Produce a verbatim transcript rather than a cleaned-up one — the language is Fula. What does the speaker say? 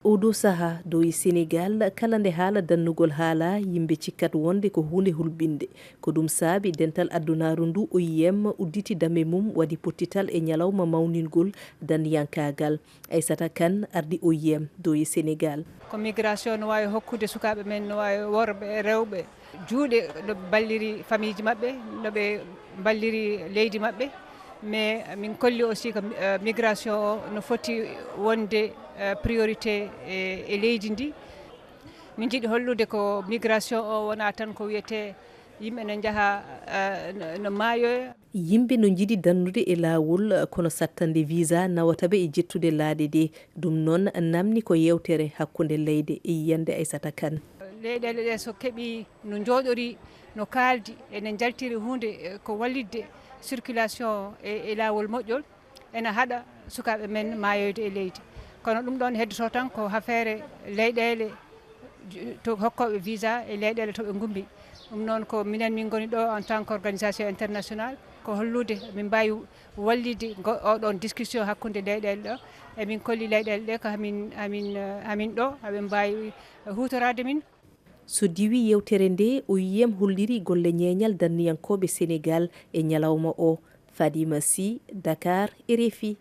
Oɗo saha dow e Senegal, kala nde haala dannugol haala, yimɓe cikkat wonde ko huunde hulɓinde. Ko ɗum saabi dental addunaru ndu, O I M, udditi dame mum, waɗi pottital e ñalawma mawningol danniyankaagal. Aissata Kane, ardi O I M dow e Senegal. Ko migration no waawi hokkude sukaaɓe men, no waawi worɓe e rewɓe, juuɗe no balliri famiiji maɓɓe, no ɓe balliri leydi maɓɓe. Mais min kolli aussi ko migration o no foti wonde priorité e leydi ndi. Min njiɗi hollude ko migration o wona tan ko wiyete yimɓe no njaha no maayoya. Yimɓe no njiɗi dannude e laawol, kono sattande visa nawata ɓe e jettude laaɗe ɗe. Ɗum noon namni ko yewtere hakkunde leyɗe e yiyannde Aissata Kane. Leyɗeele ɗe so keɓi no njooɗori, no kaaldi, ene njaltiri huunde ko wallitde circulation e laawol moƴƴol, ene haɗa sukaaɓe men maayoyde e leydi. Kono ɗum ɗoon heddoto tan ko hafeere leyɗeele to hokkooɓe visa e leyɗeele to ɓe ngummi. Ɗum noon ko minen min ngoni ɗo en tant que organisation internationale, ko hollude min mbaawi wallide oɗon discussion hakkunde leyɗeele ɗo. Emin kolli leyɗeele ɗe ko hamin hamin hamin ɗo haɓe mbaawi huutoraade min. So diwi yewtere nde, O I M holliri golle ñeeñal danniyankooɓe Senegal e ñalawma o. Fadima Sy, Dakar, R F I.